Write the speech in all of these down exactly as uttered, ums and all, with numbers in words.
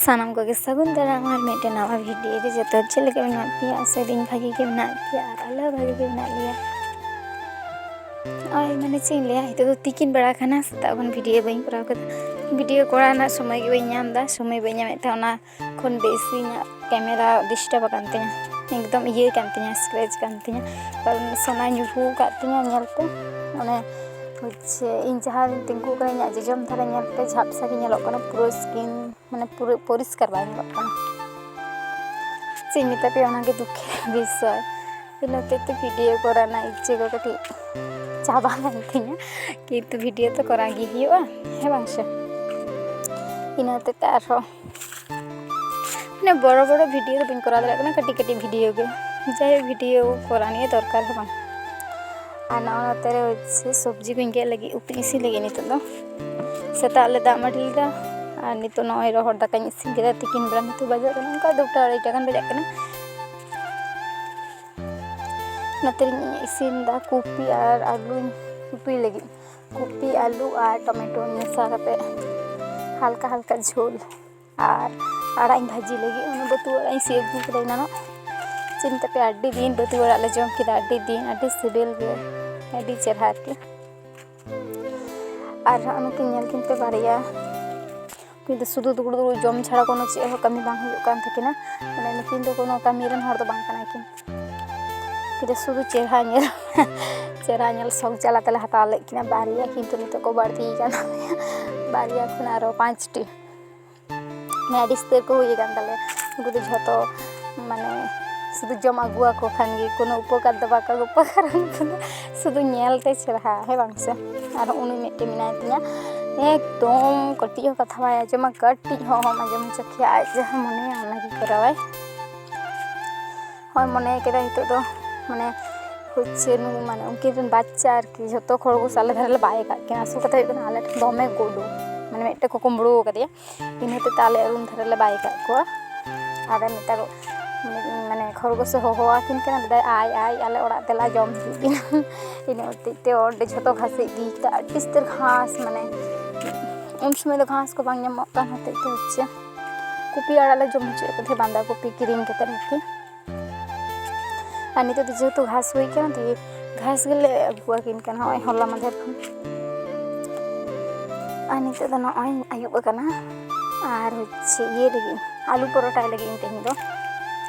ᱥᱟᱱᱟᱢ ᱠᱚᱜᱮ ᱥᱟᱹᱜᱩᱱ ᱫᱟᱨᱟᱢ ᱟᱨ ᱢᱤᱫᱴᱮᱱ ᱱᱟᱣᱟ ᱵᱷᱤᱰᱤᱭᱳ ᱨᱮ᱾ ᱡᱚᱛᱚ ᱦᱚᱲ ᱪᱮᱫ ᱞᱮᱠᱟ ᱢᱮᱱᱟᱜ ᱯᱮᱭᱟ? ᱟᱥᱟᱭᱫᱟᱹᱧ ᱵᱷᱟᱜᱮ ᱜᱮ ᱢᱮᱱᱟᱜ ᱯᱮᱭᱟ ᱟᱨ ᱟᱞᱮ ᱦᱚᱸ ᱵᱷᱟᱜᱮ ᱜᱮ ᱢᱮᱱᱟᱜ ᱞᱮᱭᱟ᱾ ᱱᱚᱜᱼᱚᱭ ᱢᱟᱱᱮ ᱪᱮᱫ ᱤᱧ ᱞᱟᱹᱭᱟ, ᱱᱤᱛᱚᱜ ᱫᱚ ᱛᱤᱠᱤᱱ ᱵᱮᱲᱟ ᱠᱟᱱᱟ, ᱥᱮᱛᱟᱜ ᱠᱷᱚᱱ ᱵᱷᱤᱰᱤᱭᱳ ᱵᱟᱹᱧ ᱠᱚᱨᱟᱣ ᱠᱟᱫᱟ᱾ ᱵᱷᱤᱰᱤᱭᱳ ᱠᱚᱨᱟᱣ ᱨᱮᱱᱟᱜ ᱥᱚᱢᱚᱭ ᱜᱮ ᱵᱟᱹᱧ ᱧᱟᱢ ᱮᱫᱟ, ᱥᱚᱢᱚᱭ ᱵᱟᱹᱧ ᱧᱟᱢᱮᱫ ᱛᱟᱦᱮᱸᱫ, ᱚᱱᱟ ᱠᱷᱚᱱ ᱵᱮᱥᱤ ᱤᱧᱟᱹᱜ ᱠᱮᱢᱮᱨᱟ ᱰᱤᱥᱴᱟᱵ ᱟᱠᱟᱱ ᱛᱤᱧᱟᱹ, ᱮᱠᱫᱚᱢ ᱤᱭᱟᱹ ᱠᱟᱱ ᱛᱤᱧᱟᱹ, ᱥᱠᱨᱮᱪ ᱠᱟᱱ ᱛᱤᱧᱟᱹ, ᱠᱟᱨᱚᱱ ᱥᱚᱱᱟ ᱧᱩᱨᱦᱩ ᱟᱠᱟᱫ ᱛᱤᱧᱟᱹ ᱧᱮᱞᱛᱮ᱾ ᱚᱱᱮ ᱦᱚᱪᱪᱷᱮ ᱤᱧ ᱡᱟᱦᱟᱸ ᱨᱤᱧ ᱛᱤᱸᱜᱩ ᱟᱠᱟᱱᱟ, ᱤᱧᱟᱹᱜ ᱡᱚᱡᱚᱢ ᱫᱷᱟᱨᱮ ᱧᱮᱞ ᱯᱮ, ᱡᱷᱟᱯᱥᱟ ᱜᱮ ᱧᱮᱞᱚᱜ ᱠᱟᱱᱟ, ᱯᱩᱨᱟᱹ ᱥᱠᱤᱱ ᱢᱟᱱᱮ ᱯᱩᱨᱟᱹ ᱯᱚᱨᱤᱥᱠᱟᱨ ᱵᱟᱭ ᱧᱮᱞᱚᱜ ᱠᱟᱱᱟ᱾ ᱪᱮᱫ ᱤᱧ ᱢᱮᱛᱟ ᱯᱮᱭᱟ, ᱚᱱᱟᱜᱮ ᱫᱩᱠᱷᱮᱨ ᱵᱤᱥᱚᱭ᱾ ᱤᱱᱟᱹ ᱦᱚᱛᱮᱡ ᱛᱮ ᱵᱷᱤᱰᱤᱭᱳ ᱠᱚᱨᱟᱣ ᱨᱮᱱᱟᱜ ᱤᱪᱪᱷᱟᱹ ᱠᱚ ᱠᱟᱹᱴᱤᱡ ᱪᱟᱵᱟ ᱞᱮᱱ ᱛᱤᱧᱟᱹ, ᱠᱤᱱᱛᱩ ᱵᱷᱤᱰᱤᱭᱳ ᱛᱚ ᱠᱚᱨᱟᱣ ᱜᱮ ᱦᱩᱭᱩᱜᱼᱟ, ᱦᱮᱸ ᱵᱟᱝ ᱥᱮ? ᱤᱱᱟᱹ ᱦᱚᱛᱮᱡ ᱛᱮ ᱟᱨᱦᱚᱸ ᱢᱟᱱᱮ ᱵᱚᱲᱚ ᱵᱚᱲᱚ ᱵᱷᱤᱰᱤᱭᱳ ᱫᱚ ᱵᱟᱹᱧ ᱠᱚᱨᱟᱣ ᱫᱟᱲᱮᱭᱟᱜ ᱠᱟᱱᱟ, ᱠᱟᱹᱴᱤᱡ ᱠᱟᱹᱴᱤᱡ ᱵᱷᱤᱰᱤᱭᱳ ᱜᱮ᱾ ᱡᱟᱭᱦᱳᱠ, ᱵᱷᱤᱰᱤᱭᱳ ᱠᱚᱨᱟᱣ ᱱᱤᱭᱟᱹ ᱫᱚᱨᱠᱟᱨ ᱦᱚᱸ ᱵᱟᱝ᱾ ᱟᱨ ᱱᱚᱜᱼᱚ ᱱᱚᱛᱮ ᱨᱮ ᱦᱚᱪᱪᱷᱮ ᱥᱚᱵᱽᱡᱤ ᱠᱚᱧ ᱜᱮᱫ ᱞᱟᱹᱜᱤᱫ, ᱩᱛᱩ ᱤᱥᱤᱱ ᱞᱟᱹᱜᱤᱫ ᱱᱤᱛᱚᱜ ᱫᱚ᱾ ᱥᱮᱛᱟᱜ ᱞᱮ ᱫᱟᱜ ᱢᱟᱹᱰᱤ ᱞᱮᱫᱟ ᱟᱨ ᱱᱤᱛᱚᱜ ᱱᱚᱜᱼᱚᱭ ᱨᱚᱦᱚᱲ ᱫᱟᱠᱟᱧ ᱤᱥᱤᱱ ᱠᱮᱫᱟ᱾ ᱛᱤᱠᱤᱱ ᱵᱮᱲᱟ ᱱᱤᱛᱚᱜ ᱵᱟᱡᱟᱜ ᱠᱟᱱᱟ ᱚᱱᱠᱟ ᱫᱩᱴᱟ ᱟᱲᱟᱭᱴᱟ ᱜᱟᱱ ᱵᱟᱡᱟᱜ ᱠᱟᱱᱟ᱾ ᱱᱚᱛᱮ ᱨᱤᱧ ᱤᱥᱤᱱ ᱮᱫᱟ ᱠᱚᱯᱤ ᱟᱨ ᱟᱹᱞᱩᱧ ᱩᱛᱩᱭ ᱞᱟᱹᱜᱤᱫ᱾ ᱠᱚᱯᱤ, ᱟᱹᱞᱩ ᱟᱨ ᱴᱚᱢᱮᱴᱳ ᱢᱮᱥᱟ ᱠᱟᱛᱮ ᱦᱟᱞᱠᱟ ᱦᱟᱞᱠᱟ ᱡᱷᱳᱞ᱾ ᱟᱨ ᱟᱲᱟᱜ ᱤᱧ ᱵᱷᱟᱹᱡᱤ ᱞᱟᱹᱜᱤᱫ, ᱚᱱᱟ ᱵᱟᱹᱛᱩ ᱟᱲᱟᱜ ᱤᱧ ᱥᱤᱫ ᱟᱹᱜᱩ ᱠᱮᱫᱟ ᱮᱱᱟᱱᱚᱜ᱾ ᱪᱮᱫ ᱢᱮᱛᱟᱯᱮ, ᱟᱹᱰᱤ ᱫᱤᱱ ᱵᱟᱹᱛᱩ ᱟᱲᱟᱜ ᱞᱮ ᱡᱚᱢ ᱠᱮᱫᱟ, ᱟᱹᱰᱤ ᱫᱤᱱ, ᱟᱹᱰᱤ ᱥᱤᱵᱤᱞ ᱜᱮ, ᱟᱹᱰᱤ ᱪᱮᱨᱦᱟ ᱟᱨᱠᱤ᱾ ᱟᱨ ᱱᱩᱠᱤᱱ ᱧᱮᱞ ᱠᱤᱱ ᱯᱮ ᱵᱟᱨᱭᱟ, ᱠᱤᱱᱛᱩ ᱥᱩᱫᱷᱩ ᱫᱩᱲᱩᱵ ᱫᱩᱲᱩᱵ ᱡᱚᱢ ᱪᱷᱟᱲᱟ ᱠᱳᱱᱳ ᱪᱮᱫ ᱦᱚᱸ ᱠᱟᱹᱢᱤ ᱵᱟᱝ ᱦᱩᱭᱩᱜ ᱠᱟᱱ ᱛᱟᱹᱠᱤᱱᱟ᱾ ᱢᱟᱱᱮ ᱱᱩᱠᱤᱱ ᱫᱚ ᱠᱳᱱᱳ ᱠᱟᱹᱢᱤ ᱨᱮᱱ ᱦᱚᱲ ᱫᱚ ᱵᱟᱝ ᱠᱟᱱᱟ ᱠᱤᱱ, ᱠᱤᱱᱛᱩ ᱥᱩᱫᱷᱩ ᱪᱮᱨᱦᱟ ᱧᱮᱞ ᱪᱮᱨᱦᱟ ᱧᱮᱞ ᱥᱚᱠ ᱡᱟᱞᱟ ᱛᱮᱞᱮ ᱦᱟᱛᱟᱣ ᱞᱮᱫ ᱠᱤᱱᱟ ᱵᱟᱨᱭᱟ, ᱠᱤᱱᱛᱩ ᱱᱤᱛᱚᱜ ᱠᱚ ᱵᱟᱹᱲᱛᱤ ᱟᱠᱟᱱᱟ ᱵᱟᱨᱭᱟ ᱠᱷᱚᱱ ᱟᱨᱚ ᱯᱟᱸᱪᱴᱤ᱾ ᱢᱟᱱᱮ ᱟᱹᱰᱤ ᱩᱥᱛᱟᱹᱨ ᱠᱚ ᱦᱩᱭ ᱟᱠᱟᱱ ᱛᱟᱞᱮᱭᱟ᱾ ᱩᱱᱠᱩ ᱫᱚ ᱡᱷᱚᱛᱚ ᱢᱟᱱᱮ ᱥᱩᱫᱷᱩ ᱡᱚᱢ ᱟᱹᱜᱩᱣᱟᱠᱚ ᱠᱷᱟᱱ ᱜᱮ, ᱠᱳᱱᱳ ᱩᱯᱚᱠᱟᱨ ᱫᱚ ᱵᱟᱠᱚ ᱩᱯᱚᱠᱟᱨᱟ᱾ ᱩᱱᱠᱩ ᱫᱚ ᱥᱩᱫᱷᱩ ᱧᱮᱞ ᱛᱮ ᱪᱮᱨᱦᱟ, ᱦᱮᱸ ᱵᱟᱝ ᱥᱮ? ᱟᱨ ᱩᱱᱤ ᱢᱤᱫᱴᱮᱱ ᱢᱮᱱᱟᱭ ᱛᱤᱧᱟ, ᱮᱠᱫᱚᱢ ᱠᱟᱹᱴᱤᱡ ᱦᱚᱸ ᱠᱟᱛᱷᱟ ᱵᱟᱭ ᱟᱸᱡᱚᱢᱟ, ᱠᱟᱹᱴᱤᱡ ᱦᱚᱸ ᱚᱦᱚᱢ ᱟᱸᱡᱚᱢ ᱦᱚᱪᱚ ᱠᱮᱭᱟ, ᱟᱡ ᱡᱟᱦᱟᱸ ᱢᱚᱱᱮᱭᱟ ᱚᱱᱟᱜᱮ ᱠᱚᱨᱟᱣᱟᱭ᱾ ᱦᱚᱸᱜᱼᱚᱭ ᱢᱚᱱᱮ ᱠᱮᱫᱟ ᱱᱤᱛᱚᱜ ᱫᱚ ᱢᱟᱱᱮ ᱦᱚᱪᱪᱷᱮ ᱱᱩ-, ᱢᱟᱱᱮ ᱩᱱᱠᱤᱱ ᱨᱮᱱ ᱵᱟᱪᱪᱟ ᱟᱨᱠᱤ ᱡᱷᱚᱛᱚ ᱠᱷᱚᱨᱜᱳᱥ ᱟᱞᱮ ᱫᱷᱟᱨᱮ ᱞᱮ ᱵᱟᱭ ᱟᱠᱟᱫ ᱠᱤᱱᱟ᱾ ᱟᱥᱚᱞ ᱠᱟᱛᱷᱟ ᱦᱩᱭᱩᱜ ᱠᱟᱱᱟ, ᱟᱞᱮ ᱴᱷᱮᱱ ᱫᱚᱢᱮ ᱜᱩᱰᱩ, ᱢᱟᱱᱮ ᱢᱤᱫᱴᱮᱱ ᱠᱚ ᱠᱩᱢᱵᱽᱲᱩ ᱟᱠᱟᱫᱮᱭᱟ, ᱤᱱᱟᱹ ᱦᱚᱛᱮᱡ ᱛᱮ ᱟᱞᱮ ᱨᱩᱢ ᱫᱷᱟᱨᱮ ᱞᱮ ᱵᱟᱭ ᱟᱠᱟᱫ ᱠᱚᱣᱟ᱾ ᱟᱨ ᱱᱮᱛᱟᱨ ᱢᱟᱱᱮ ᱠᱷᱚᱨᱜᱳᱥ ᱮ ᱦᱚᱦᱚᱣᱟᱠᱤᱱ ᱠᱟᱱᱟ, ᱢᱮᱱᱫᱟᱭ, "ᱟᱭ, ᱟᱭ, ᱟᱞᱮ ᱚᱲᱟᱜ ᱫᱮᱞᱟ, ᱡᱚᱢ ᱦᱤᱡᱩᱜ ᱵᱤᱱ᱾" ᱤᱱᱟᱹ ᱦᱚᱛᱮᱡ ᱛᱮ ᱚᱸᱰᱮ ᱡᱷᱚᱛᱚ ᱜᱷᱟᱥᱮ ᱤᱫᱤ ᱠᱮᱫᱟ, ᱟᱹᱰᱤ ᱩᱥᱛᱟᱹᱨ ᱜᱷᱟᱥ, ᱢᱟᱱᱮ ᱩᱱ ᱥᱚᱢᱚᱭ ᱫᱚ ᱜᱷᱟᱥ ᱠᱚ ᱵᱟᱝ ᱧᱟᱢᱚᱜ ᱠᱟᱱ ᱦᱚᱛᱮᱡ ᱛᱮ ᱦᱚᱪᱪᱷᱮ ᱠᱚᱯᱤ ᱟᱲᱟᱜ ᱞᱮ ᱡᱚᱢ ᱦᱚᱪᱚᱭᱮᱫ ᱠᱚ ᱛᱟᱦᱮᱸᱫ, ᱵᱟᱸᱫᱟ ᱠᱚᱯᱤ ᱠᱤᱨᱤᱧ ᱠᱟᱛᱮᱫ ᱟᱨᱠᱤ᱾ ᱟᱨ ᱱᱤᱛᱚᱜ ᱫᱚ ᱡᱮᱦᱮᱛᱩ ᱜᱷᱟᱥ ᱦᱩᱭ ᱠᱟᱱᱟ, ᱫᱤᱭᱮ ᱜᱷᱟᱥ ᱜᱮᱞᱮ ᱟᱹᱜᱩ ᱟᱹᱠᱤᱱ ᱠᱟᱱᱟ ᱱᱚᱜᱼᱚᱭ ᱦᱚᱞᱟ ᱢᱟᱫᱷᱮᱨ ᱠᱷᱚᱱ᱾ ᱟᱨ ᱱᱤᱛᱚᱜ ᱫᱚ ᱱᱚᱜᱼᱚᱭ ᱟᱹᱭᱩᱵ ᱟᱠᱟᱱᱟ, ᱟᱨ ᱦᱚᱪᱪᱷᱮ ᱤᱭᱟᱹ ᱞᱟᱹᱜᱤᱫ, ᱟᱹᱞᱩ ᱯᱚᱨᱚᱴᱟᱭ ᱞᱟᱹᱜᱤᱫ ᱤᱧ ᱛᱮᱦᱮᱧ ᱫᱚ᱾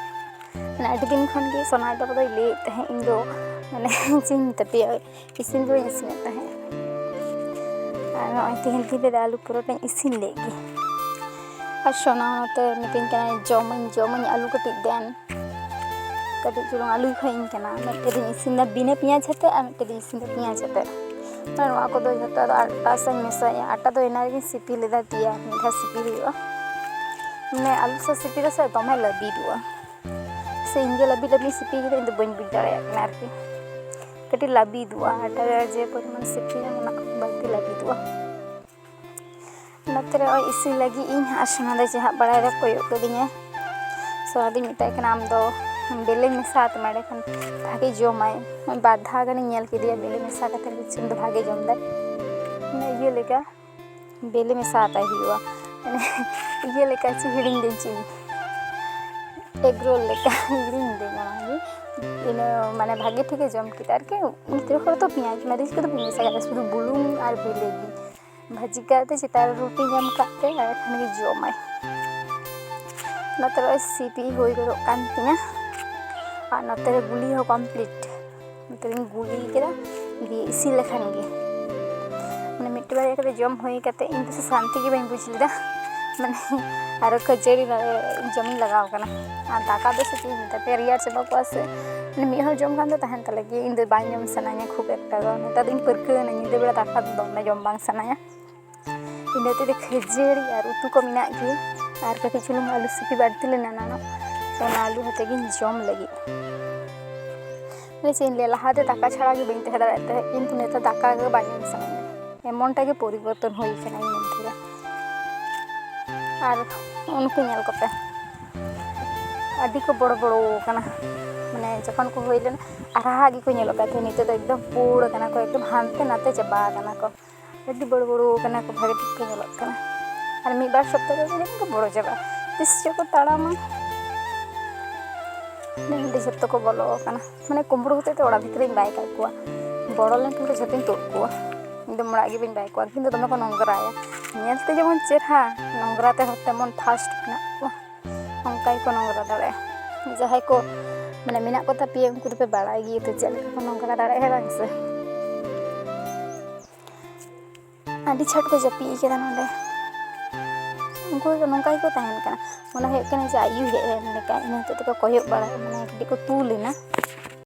ᱢᱟᱱᱮ ᱟᱹᱰᱤ ᱫᱤᱱ ᱠᱷᱚᱱ ᱜᱮ ᱥᱚᱱᱟᱭ ᱵᱟᱵᱟ ᱫᱚᱭ ᱞᱟᱹᱭᱮᱫ ᱛᱟᱦᱮᱸᱫ, ᱤᱧ ᱫᱚ ᱢᱟᱱᱮ ᱪᱮᱫ ᱤᱧ ᱢᱮᱛᱟ ᱯᱮᱭᱟ, ᱤᱥᱤᱱ ᱫᱚᱧ ᱤᱥᱤᱱᱮᱫ ᱛᱟᱦᱮᱸᱫ᱾ ᱟᱨ ᱱᱚᱜᱼᱚᱭ ᱛᱮᱦᱮᱧ ᱛᱤᱱ ᱨᱮ ᱟᱹᱞᱩ ᱯᱚᱨᱚᱴᱟᱧ ᱤᱥᱤᱱ ᱞᱮᱫ ᱜᱮ᱾ ᱟᱨ ᱥᱚᱱᱟ ᱱᱚᱛᱮ ᱢᱤᱛᱟᱹᱧ ᱠᱟᱱᱟᱭ, "ᱡᱚᱢᱟᱹᱧ, ᱡᱚᱢᱟᱹᱧ ᱟᱹᱞᱩ ᱠᱟᱹᱴᱤᱡ ᱫᱮᱱ᱾" ᱠᱟᱹᱴᱤᱡ ᱪᱩᱞᱩᱝ ᱟᱹᱞᱩᱭ ᱠᱷᱚᱭᱤᱧ ᱠᱟᱱᱟ᱾ ᱢᱤᱫᱴᱮᱱ ᱫᱚᱧ ᱤᱥᱤᱱ ᱫᱟ ᱵᱤᱱᱟᱹ ᱯᱮᱸᱭᱟᱡᱽ ᱟᱛᱮ ᱟᱨ ᱢᱤᱫᱴᱮᱱ ᱫᱚᱧ ᱤᱥᱤᱱ ᱫᱟ ᱯᱮᱸᱭᱟᱡᱽ ᱟᱛᱮ᱾ ᱢᱟᱱᱮ ᱱᱚᱣᱟ ᱠᱚᱫᱚ ᱡᱷᱚᱛᱚ ᱟᱫᱚ ᱟᱴᱟ ᱥᱟᱶ ᱤᱧ ᱢᱮᱥᱟᱭᱟ᱾ ᱟᱴᱟ ᱫᱚ ᱮᱱᱟᱝ ᱨᱮᱜᱤᱧ ᱥᱤᱯᱤ ᱞᱮᱫᱟ, ᱛᱮᱭᱟ ᱢᱤᱫ ᱫᱷᱟᱣ ᱥᱤᱯᱤ ᱦᱩᱭᱩᱜᱼᱟ᱾ ᱢᱟᱱᱮ ᱟᱹᱞᱩ ᱥᱟᱶ ᱥᱤᱯᱤ ᱫᱚ ᱥᱮ ᱫᱚᱢᱮ ᱞᱟᱹᱵᱤᱫᱚᱜᱼᱟ᱾ ᱥᱮ ᱤᱧ ᱜᱮ ᱞᱟᱹᱵᱤᱫ ᱞᱟᱹᱵᱤᱫ ᱥᱤᱯᱤ ᱠᱮᱫᱟ, ᱤᱧ ᱫᱚ ᱵᱟᱹᱧ ᱵᱩᱡᱽ ᱫᱟᱲᱮᱭᱟᱜ ᱠᱟᱱᱟ ᱟᱨᱠᱤ᱾ ᱠᱟᱹᱴᱤᱡ ᱞᱟᱹᱵᱤᱫᱚᱜᱼᱟ, ᱟᱴᱟ ᱨᱮ ᱡᱮ ᱯᱚᱨᱤᱢᱟᱱ ᱥᱤᱯᱤᱭᱟ, ᱚᱱᱟ ᱠᱷᱚᱱ ᱵᱟᱹᱲᱛᱤ ᱞᱟᱹᱵᱤᱫᱚᱜᱼᱟ᱾ ᱱᱚᱛᱮ ᱨᱮ ᱱᱚᱜᱼᱚᱭ ᱤᱥᱤᱱ ᱞᱟᱹᱜᱤᱫ ᱤᱧ, ᱟᱨ ᱥᱚᱱᱟ ᱫᱚ ᱪᱮᱦᱟᱜ ᱵᱟᱲᱟᱭ ᱨᱮ ᱠᱚᱭᱚᱜ ᱠᱟᱹᱫᱤᱧᱟ᱾ ᱥᱚᱱᱟ ᱫᱚᱧ ᱢᱮᱛᱟᱭ ᱠᱟᱱᱟ, "ᱟᱢ ᱫᱚ ᱵᱮᱞᱮ ᱢᱮᱥᱟ ᱟᱛᱟᱢᱟ, ᱮᱸᱰᱮᱠᱷᱟᱱ ᱵᱷᱟᱜᱮ ᱡᱚᱢᱟᱭ᱾" ᱱᱚᱜᱼᱚᱭ ᱵᱟᱨ ᱫᱷᱟᱣ ᱜᱟᱱᱤᱧ ᱧᱮᱞ ᱠᱮᱫᱮᱭᱟ ᱵᱮᱞᱮ ᱢᱮᱥᱟ ᱠᱟᱛᱮ, ᱵᱤᱪᱷᱚᱢ ᱫᱚ ᱵᱷᱟᱜᱮ ᱡᱚᱢ ᱫᱟᱭ᱾ ᱢᱟᱱᱮ ᱤᱭᱟᱹ ᱞᱮᱠᱟ ᱵᱮᱞᱮ ᱢᱮᱥᱟ ᱟᱛᱟᱭ ᱦᱩᱭᱩᱜᱼᱟ᱾ ᱢᱟᱱᱮ ᱤᱭᱟᱹ ᱞᱮᱠᱟ ᱪᱮᱫ ᱦᱤᱲᱤᱧ ᱫᱟᱹᱧ ᱪᱮᱫ, ᱮᱜᱽᱨᱳᱞ ᱞᱮᱠᱟ ᱦᱤᱲᱤᱧ ᱫᱟᱹᱧ ᱚᱱᱟᱜᱮ᱾ ᱤᱱᱟᱹ ᱢᱟᱱᱮ ᱵᱷᱟᱜᱮ ᱴᱷᱤᱠᱮ ᱡᱚᱢ ᱠᱮᱫᱟ ᱟᱨᱠᱤ᱾ ᱜᱤᱫᱽᱨᱟᱹ ᱦᱚᱲ ᱫᱚ ᱯᱮᱸᱭᱟᱡᱽ ᱢᱟᱹᱨᱤᱪ ᱠᱚᱫᱚ ᱵᱟᱹᱧ ᱢᱮᱥᱟ ᱠᱟᱫᱟ, ᱥᱩᱫᱷᱩ ᱵᱩᱞᱩᱝ ᱟᱨ ᱵᱮᱞᱮ ᱜᱮ᱾ ᱵᱷᱟᱹᱡᱤ ᱠᱟᱛᱮ ᱪᱮᱛᱟᱱ ᱨᱮ ᱨᱩᱴᱤᱧ ᱮᱢ ᱠᱟᱜ ᱛᱮ ᱟᱨ ᱠᱷᱟᱱ ᱜᱮ ᱡᱚᱢᱟᱭ᱾ ᱱᱚᱛᱮ ᱨᱮ ᱥᱤᱯᱤ ᱦᱩᱭ ᱜᱚᱫᱚᱜ ᱠᱟᱱ ᱛᱤᱧᱟ ᱟᱨ ᱱᱚᱛᱮ ᱨᱮ ᱜᱩᱞᱤ ᱦᱚᱸ ᱠᱚᱢᱯᱞᱤᱴ᱾ ᱱᱚᱛᱮ ᱨᱮᱧ ᱜᱩᱞᱤ ᱠᱮᱫᱟ, ᱫᱤᱭᱮ ᱤᱥᱤᱱ ᱞᱮᱠᱷᱟᱱ ᱜᱮ᱾ ᱢᱟᱱᱮ ᱢᱤᱫᱴᱮᱡ ᱵᱟᱨᱭᱟ ᱠᱟᱛᱮ ᱡᱚᱢ ᱦᱩᱭ ᱠᱟᱛᱮ ᱤᱧ ᱫᱚ ᱥᱮ ᱥᱟᱱᱛᱤ ᱜᱮ ᱵᱟᱹᱧ ᱵᱩᱡᱽ ᱞᱮᱫᱟ᱾ ᱢᱟᱱᱮ ᱟᱨᱚ ᱠᱷᱟᱹᱡᱟᱹᱲᱤ ᱡᱚᱢᱤᱧ ᱞᱟᱜᱟᱣ ᱠᱟᱱᱟ᱾ ᱟᱨ ᱫᱟᱠᱟ ᱫᱚ ᱥᱮ ᱪᱮᱫ ᱤᱧ ᱢᱮᱛᱟ ᱯᱮᱭᱟ, ᱨᱮᱭᱟᱲ ᱪᱟᱵᱟ ᱠᱚᱜᱼᱟ ᱥᱮ᱾ ᱢᱟᱱᱮ ᱢᱤᱫ ᱦᱚᱲ ᱡᱚᱢ ᱠᱷᱟᱱ ᱫᱚ ᱛᱟᱦᱮᱱ ᱛᱟᱞᱮ ᱜᱮᱭᱟ, ᱤᱧ ᱫᱚ ᱵᱟᱝ ᱡᱚᱢ ᱥᱟᱱᱟᱧᱟ ᱠᱷᱩᱵ ᱮᱠᱴᱟ ᱫᱚ᱾ ᱱᱮᱛᱟᱨ ᱫᱚᱧ ᱯᱟᱹᱨᱠᱟᱹᱣ ᱮᱱᱟ, ᱧᱤᱫᱟᱹ ᱵᱮᱲᱟ ᱫᱟᱠᱟ ᱫᱚ ᱫᱚᱢᱮ ᱡᱚᱢ ᱵᱟᱝ ᱥᱟᱱᱟᱧᱟ᱾ ᱤᱱᱟᱹ ᱛᱮᱜᱮ ᱠᱷᱟᱹᱡᱟᱹᱲᱤ ᱟᱨ ᱩᱛᱩ ᱠᱚ ᱢᱮᱱᱟᱜ ᱜᱮ, ᱟᱨ ᱠᱟᱹᱴᱤᱡ ᱪᱩᱞᱩᱝ ᱟᱹᱞᱩ ᱥᱤᱯᱤ ᱵᱟᱹᱲᱛᱤ ᱞᱮᱱᱟ ᱮᱱᱟᱱᱚᱜ, ᱛᱚ ᱚᱱᱟ ᱟᱹᱞᱩ ᱦᱟᱛᱮ ᱜᱤᱧ ᱡᱚᱢ ᱞᱟᱹᱜᱤᱫ᱾ ᱢᱟᱱᱮ ᱪᱮᱫ ᱤᱧ ᱞᱟᱹᱭᱟ, ᱞᱟᱦᱟᱛᱮ ᱫᱟᱠᱟ ᱪᱷᱟᱲᱟ ᱜᱮ ᱵᱟᱹᱧ ᱛᱟᱦᱮᱸ ᱫᱟᱲᱮᱭᱟᱜ ᱛᱟᱦᱮᱸᱫ, ᱠᱤᱱᱛᱩ ᱱᱮᱛᱟᱨ ᱫᱟᱠᱟ ᱜᱮ ᱵᱟᱝ ᱡᱚᱢ ᱥᱟᱱᱟᱧᱟ, ᱮᱢᱚᱱᱴᱟ ᱜᱮ ᱯᱚᱨᱤᱵᱚᱨᱛᱚᱱ ᱦᱩᱭ ᱠᱟᱱᱟ ᱤᱧ ᱢᱚᱫᱽᱫᱷᱮ ᱨᱮ᱾ ᱟᱨ ᱩᱱᱠᱩ ᱧᱮᱞ ᱠᱚᱯᱮ, ᱟᱹᱰᱤ ᱠᱚ ᱵᱚᱲᱚ ᱵᱚᱲᱚ ᱠᱟᱱᱟ, ᱢᱟᱱᱮ ᱡᱚᱠᱷᱚᱱ ᱠᱚ ᱦᱩᱭ ᱞᱮᱱᱟ ᱟᱨᱟᱜ ᱜᱮᱠᱚ ᱧᱮᱞᱚᱜ ᱠᱟᱱ ᱛᱟᱦᱮᱸᱫ, ᱱᱤᱛᱚᱜ ᱫᱚ ᱮᱠᱫᱚᱢ ᱯᱩᱲ ᱠᱟᱱᱟ ᱠᱚ, ᱮᱠᱫᱚᱢ ᱦᱟᱱᱛᱮ ᱱᱟᱛᱮ ᱪᱟᱵᱟ ᱠᱟᱱᱟ ᱠᱚ᱾ ᱟᱹᱰᱤ ᱵᱚᱲᱚ ᱵᱚᱲᱚ ᱠᱟᱱᱟ ᱠᱚ, ᱵᱷᱟᱜᱮ ᱴᱷᱤᱠ ᱠᱚ ᱧᱮᱞᱚᱜ ᱠᱟᱱᱟ᱾ ᱟᱨ ᱢᱤᱫ ᱵᱟᱨ ᱥᱚᱯᱛᱟᱦᱚ ᱛᱮᱫᱚ ᱡᱟᱹᱱᱤᱡ ᱠᱚ ᱵᱚᱲᱚ ᱪᱟᱵᱟᱜᱼᱟ᱾ ᱛᱤᱥ ᱪᱚ ᱠᱚ ᱛᱟᱲᱟᱢᱟ᱾ ᱱᱮ ᱦᱟᱸᱰᱮ ᱡᱷᱚᱛᱚ ᱠᱚ ᱵᱚᱞᱚ ᱟᱠᱟᱱᱟ᱾ ᱢᱟᱱᱮ ᱠᱩᱢᱵᱽᱲᱩ ᱦᱚᱛᱮᱡ ᱛᱮ ᱚᱲᱟᱜ ᱵᱷᱤᱛᱨᱤᱧ ᱵᱟᱭ ᱠᱟᱜ ᱠᱚᱣᱟ᱾ ᱵᱚᱞᱚ ᱞᱮᱱᱠᱷᱟᱱ ᱠᱚ ᱡᱷᱚᱛᱚᱧ ᱛᱩᱫ ᱠᱚᱣᱟ᱾ ᱮᱠᱫᱚᱢ ᱚᱲᱟᱜ ᱜᱮ ᱵᱟᱹᱧ ᱵᱟᱭ ᱠᱚᱣᱟ᱾ ᱩᱱᱠᱤᱱ ᱫᱚ ᱫᱚᱢᱮ ᱠᱚ ᱱᱚᱝᱨᱟᱭᱟ᱾ ᱧᱮᱞ ᱛᱮ ᱡᱮᱢᱚᱱ ᱪᱮᱨᱦᱟ, ᱱᱚᱝᱨᱟ ᱛᱮ ᱦᱚᱲ ᱛᱮᱢᱚᱱ ᱯᱷᱟᱥᱴ ᱢᱮᱱᱟᱜ ᱠᱚᱣᱟ᱾ ᱚᱱᱠᱟ ᱜᱮᱠᱚ ᱱᱚᱝᱨᱟ ᱫᱟᱲᱮᱭᱟᱜᱼᱟ᱾ ᱡᱟᱦᱟᱸᱭ ᱠᱚ ᱢᱟᱱᱮ ᱢᱮᱱᱟᱜ ᱠᱚ ᱛᱟᱯᱮᱭᱟ, ᱩᱱᱠᱩ ᱫᱚᱯᱮ ᱵᱟᱲᱟᱭ ᱜᱮᱭᱟ ᱛᱚ ᱪᱮᱫ ᱞᱮᱠᱟ ᱠᱚ ᱱᱚᱝᱨᱟ ᱫᱟᱲᱮᱭᱟᱜᱼᱟ, ᱦᱮᱸ ᱵᱟᱝ ᱥᱮ? ᱟᱹᱰᱤ ᱪᱷᱟᱴ ᱠᱚ ᱡᱟᱹᱯᱤᱫ ᱠᱟᱫᱟ ᱱᱚᱰᱮ᱾ ᱩᱱᱠᱩ ᱫᱚ ᱱᱚᱝᱠᱟ ᱜᱮᱠᱚ ᱛᱟᱦᱮᱱ ᱠᱟᱱᱟ᱾ ᱢᱚᱱᱮ ᱦᱩᱭᱩᱜ ᱠᱟᱱᱟ ᱡᱮ ᱟᱭᱩ ᱦᱮᱡ ᱞᱮᱱ ᱞᱮᱠᱟ, ᱤᱱᱟᱹ ᱦᱚᱛᱮᱡ ᱛᱮᱠᱚ ᱠᱚᱭᱚᱜ ᱵᱟᱲᱟᱭᱟ, ᱢᱟᱱᱮ ᱠᱟᱹᱴᱤᱡ ᱠᱚ ᱛᱩᱞ ᱮᱱᱟ᱾